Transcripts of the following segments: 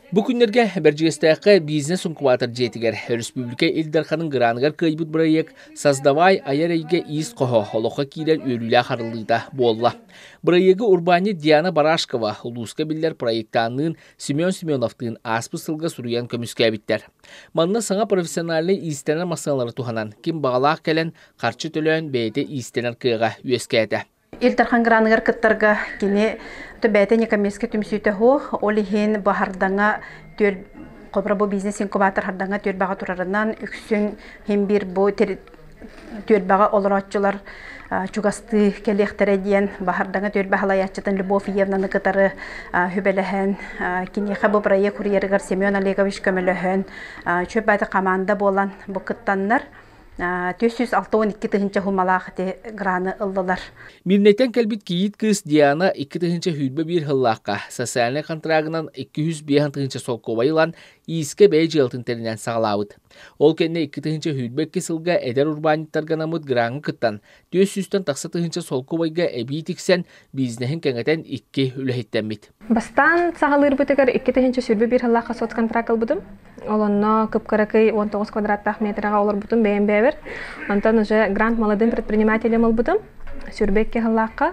Бу күннэргэ Бэрдьигэстээххэ бизнес-инкубатор дьиэтигэр өрөспүүбүлүкэ Ил Дарханын граныгар кыайбыт бырайыак «Создавай айар эйгэ иис хоһо» олоххо киирэр үөрүүлээх арыллыыта буолла. Бырайыагы урбаанньыт Диана Барашкова улууска биллэр проектанныын Семен Семеновтыын ааспыт сылга суруйан көмүскээбиттэр. Манна саҥа профессиональнай иистэнэр массыыналары туһанан, ким баҕалаах кэлэн, харчы төлөөн бэйэтэ иистэнэр кыаҕа үөскээтэ. Ил Дархан граныгар кыттарга кини бэйэтэ некоммерческий түмсүүтэ суох, ол иһин бу Хардаҥа түөл холобура бу бизнес-инкубатор Хардаҥа түөлбэҕэ турарынан үксүн иһин биир бу түөлбэҕэ олорооччулар чугастыы кэлиэхтэрэ диэн Баһардаҥа түөлбэ салайааччытын Любовь Иевнаны кытары сүбэлэһэн киниэхэ бу проект курьерыгар Семен Олегович көмөлөһөн үчүгэй команда буолан бу кыттаннар 462 тыһыынча суммалаах ити граны ыллылар. Мирнэйтэн кэлбит кийиит кыыс Диана 2021 сыллаахха социальнай контрагынан 205 тыһыынча солкуобай ылан иискэ бэйэ дьыалатын тэринэн саҕалаабыт. Ол кэннэ 2022 сылга эдэр урбаанньыттарга анаммыт граҥҥа кыттан, 400-тэн тахса тыһыынча солкуобайга эбии тиксэн, бизнеһин кэҥэтэн икки үлэһиттэммит. Бастаан саҕалыырбытыгар 2021 сыллаахха соцконтракт ылбытым. Ол онно кып-кыракый 19 квадраттаах метраҕа олорбутум бэйэм бэйэбэр. Онтон уже грант молодым предпринимателем ылбытым. Сүрбэкки сыллаахха.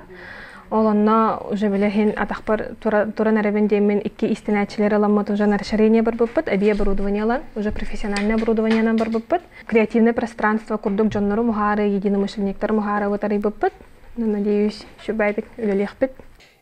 Ол онно уже билэһин атахпар туран эрэбин диэммин икки истинээччилэр ыламмыт уже на расширение барбыппыт, эбии оборудование ылан, уже профессиональное оборудованиенан барбыппыт. Креативное пространство курдук дьоннору муһаары, единомышленниктар муһаарыбыт арыйбыппыт. Надеюсь, сүбэйбит үлэлиэхпит.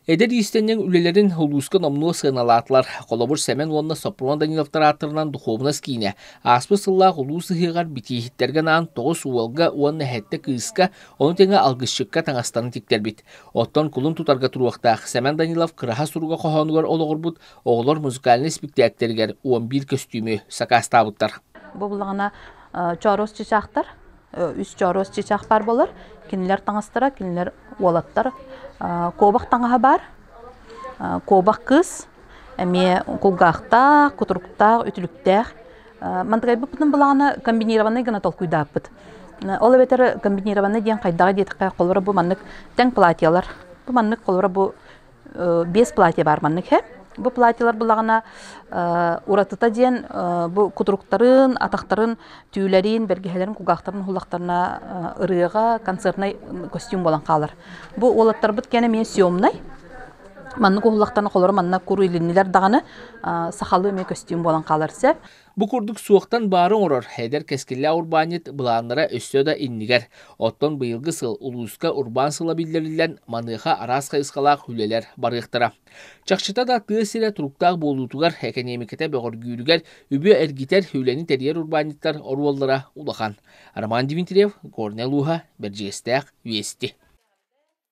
Эдэр иистэнньэҥ үлэлэрин улууска номнуо сыаналаатылар. Холобур, Сэмэн уонна Сопрун Даниловтар ааттарынан духуобунас киинэ ааспыт сыллаах улуус ыһыаҕар битииһиттэргэ анаан тоҕус уолга уонна сэттэ кыыска, ону тэҥэ алгысчыкка таҥастарын тиктэрбит. Оттон кулун тутарга туруохтаах Сэмэн Данилов Кыраһа суруга хоһоонугар олоҕурбут оҕолор музыкальнай испиктээктэригэр 11 көстүүмү сакаастаабыттар. Бу буллаҕына чооруос чычаахтар, үс чооруос чычаах баар буолар. Кинилэр таҥастара, кинилэр уолаттар. Куобах таҥаһа баар. Куобах кыыс эмиэ кулгаахтаах, кутуруктаах, үтүлүктээх. Мантыкайбыппытын былаана комбинированный гына толкуйдааппыт. Ол эбэтэр комбинированный диэн хайдаҕа диэтэххэ, холобура бу маннык тэҥ платьелар. Бу маннык холобура бу биэс платье баар маннык һэ. Бу платьелар булаҕына уратыта диэн бу кутуруктарын, атахтарын, түүлэрин, бэргэһэлэрин, кулгаахтарын уһуллахтарына ырыаҕа концертнай костюм буолан хаалар. Бу уолаттарбыт кэнэ эмиэ съемнай. Маннык уһуллахтарына холоро манна кур илиннилэр даҕаны сахалыы эмиэ көстүүм буолан хаалар сөп. Бу курдук суохтан баары оҥорор эдэр кэскиллээх урбаанньыт былааннара өссө да иннигэр. Оттон быйылгы сыл улууска урбаан сыла биллэриллэн, маныаха араас хайысхалаах үлэлэр барыахтара. Чахчыта да тыа сирэ туруктаах буолуутугар, экэниэмикэтэ бөҕөргүүрүгэр үбү эргитэр, үлэни тэрийэр урбаанньыттар оруоллара улахан. Роман Дмитриев, Горнай улууһа, Бэрдьигэстээх, Вести.